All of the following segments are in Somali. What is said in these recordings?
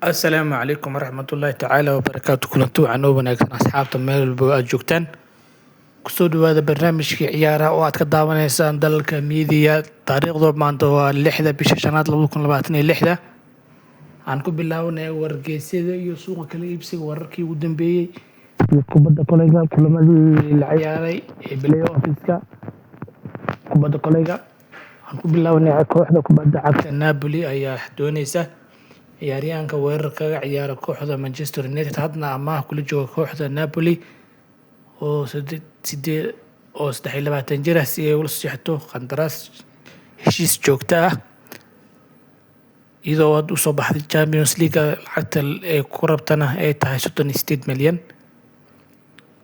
Asalaamu calaykum waraxmatullaahi tacaala wabarakaatu. Kulanti wacan oo wanaagsan, asxaabta, meel walba aad joogtaan. Kusoo dhawaada barnaamijkii ciyaaraha oo aad ka daawanaysaan Dalalka Miidiya. Taariikhdu maanta waa 6da bisha shanaad 2026. Aan ku bilaabanaya wargeysyada iyo suuqa kala iibsiga, wararkii ugu dambeeyey iyo kubadda koleyga, kulamadii la ciyaaray ee play-offska kubadda koleyga. Aan ku bilaabanaya kooxda kubadda cagta Napoli ayaa dooneysa ciyaaryahanka weerar kaga ciyaara kooxda Manchester United, hadna amaah kula jooga kooxda Napoli, oo sideed oo 23 jir ah, si ay ula saxiixato qandaraas heshiis joogto ah, iyadoo hadda usoo baxday Champions League. Lacagta ay ku rabtana ay tahay 38 milyan.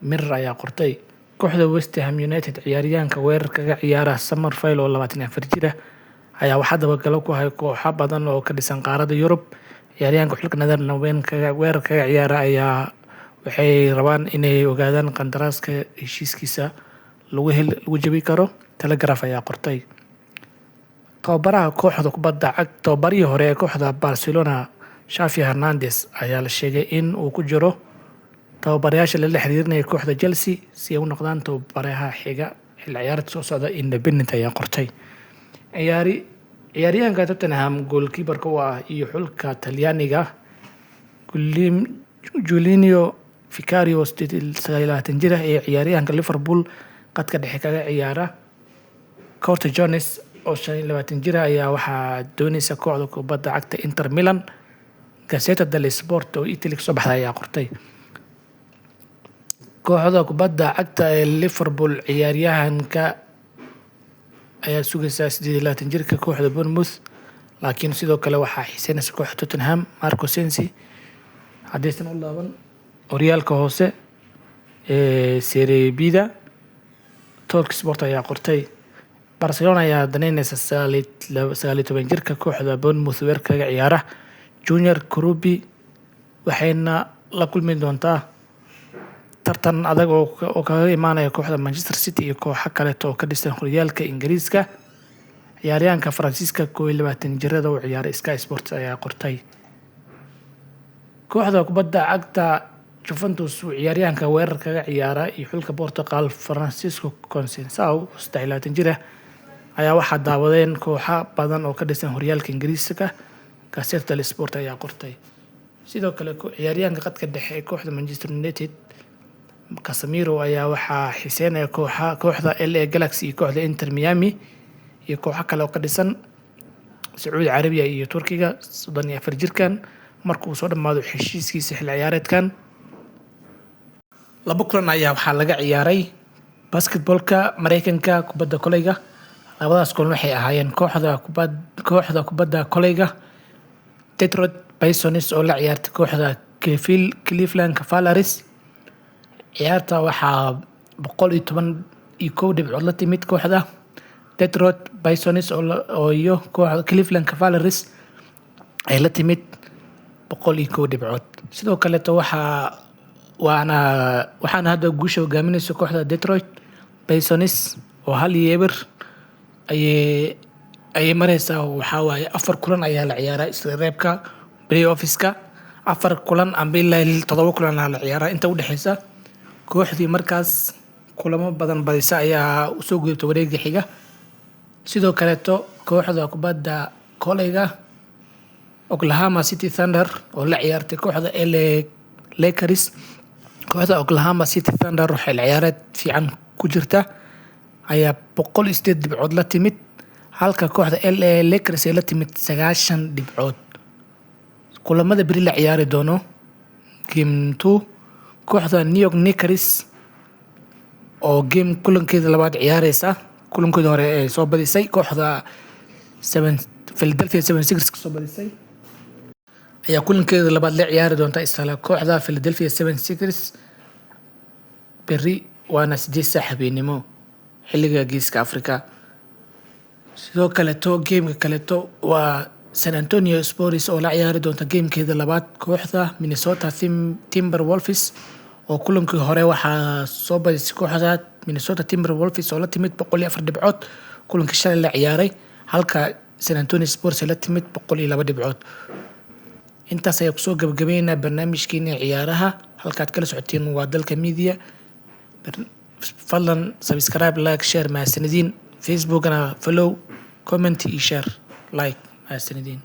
Mirror ayaa qortay. Kooxda West Ham United, ciyaaryahanka weerar kaga ciyaara Summerville oo 24 jir ah ayaa waxaa dabagalo ku haya kooxo badan oo ka dhisan qaaradda Yurub. Ciyaaryahanka xulka Netherlands weerar kaga ciyaara ayaa waxay rabaan inay ogaadaan qandaraaska heshiiskiisa lagu hel lagu jabi karo. Telegraph ayaa qortay. Tababaraha kooxda kubadda cag, tababarihii hore ee kooxda Barcelona, Xavi Hernandez, ayaa la sheegay in uu ku jiro tababarayaasha lala xiriirinaya kooxda Chelsea si ay u noqdaan tababaraha xiga xilli ciyaareedka soo socda. Independent ayaa qortay. Ciyaaryahanka Tottenham goalkeeperka u ah iyo xulka Talyaaniga, Guglielmo Vicario, 29 jir ah, ee ciyaaryahanka Liverpool qadka dhexe kaga ciyaara, Curtis Jones, oo 25 jir ah, ayaa waxaa dooneysa kooxda kubadda cagta Inter Milan. Gazzetta dello Sport oo Italy kasoo baxday ayaa qortay. Kooxda kubadda cagta ee Liverpool ciyaaryahanka ayaa sugaysa 28 jirka kooxda Bournemouth, laakiin sidoo kale waxaa xiiseynaysa kooxda Tottenham, Marco Sensi. Haddaysan u laaban horyaalka hoose ee Serie B-da. Talksport ayaa qortay. Barcelona ayaa daneyneysa 19 jirka kooxda Bournemouth weerarka kaga ciyaara, Junior Kroupi, waxayna la kulmi doontaa tartan adag oo kaga imaanaya kooxda Manchester City iyo kooxo kaleeto oo ka dhisan horyaalka Ingiriiska. Ciyaaryahanka Faransiiska 21 jirada u ciyaaray, Sky Sports ayaa qortay. Kooxda kubadda cagta Juventus, ciyaaryahanka weerar kaga ciyaara iyo xulka Portugal, Francisco Conceição, 23 jir ah, ayaa waxaa daawadeen kooxo badan oo ka dhisan horyaalka Ingiriiska. Gazzetta dello Sport ayaa qortay. Sidoo kale ciyaaryahanka khadka dhexe ee kooxda Manchester United, Casemiro, ayaa waxaa xiiseynaya kooxda LA Galaxy iyo kooxda Inter Miami iyo kooxo kale oo ka dhisan Sacuudi Carabiya iyo Turkiga. 34 jirkan markuu soo dhammaado heshiiskiisa xilli ciyaareedkan. Laba kulan ayaa waxaa laga ciyaaray basketballka Mareykanka, kubadda koleyga. Labadaas kulan waxay ahaayeen kooxda kubadda koleyga Detroit Pistons oo la ciyaartay kooxda Cleveland Cavaliers. Ciyaarta waxaa 111 dhibcood la timid kooxda Detroit Pistons oo iyo kooxda Cleveland Cavaliers ay la timid 101 dhibcood. Sidoo kaleeto waxaa waana waxaana hadda guusha hogaaminaysa kooxda Detroit Pistons oo 1-0 ayay mareysaa. Waxaa waaye afar kulan ayaa la ciyaaraa isla reebka play-offska, afar kulan amba ilaa todoba kulan ayaa la ciyaaraa. Inta u dhexeysa kooxdii markaas kulamo badan badisa ayaa usoo gudubta wareegga xiga. Sidoo kaleeto kooxda kubadda koleyga Oklahoma City Thunder oo la ciyaartay kooxda LA Lakers. Kooxda Oklahoma City Thunder oo xil ciyaareed fiican ku jirta ayaa 108 dhibcood la timid, halka kooxda LA Lakers ay la timid 90 dhibcood. Kulamada beri la ciyaari doono, game 2, kooxda New York Knicks oo game kulankeeda labaad ciyaareysa, kulankeeda hore ee soo badisay kooxda seven Philadelphia 76ers kasoo badisay, ayaa kulankeeda labaad la ciyaari doonta isla kooxda Philadelphia 76ers berri, waana 8 saac habeenimo xilliga Geeska Afrika. Sidoo kaleeto gameka kaleeto waa San Antonio Spurs oo la ciyaari doonta gamekeeda labaad kooxda Minnesota Timberwolves, oo kulankii hore waxaa soo badisay kooxda Minnesota Timberwolves oo la timid 104 dhibcood kulankii shalay la ciyaaray, halka San Antonio Spurs ay la timid 102 dhibcood. Intaas ayaa kusoo gabagabeynaa barnaamijkeeni ciyaaraha. Halkaad kala socotiin waa Dalka Media. Fadlan subscribe, like, share. Mahadsanidin. Facebookna follow, comment iyo share, like. Mahadsanidin.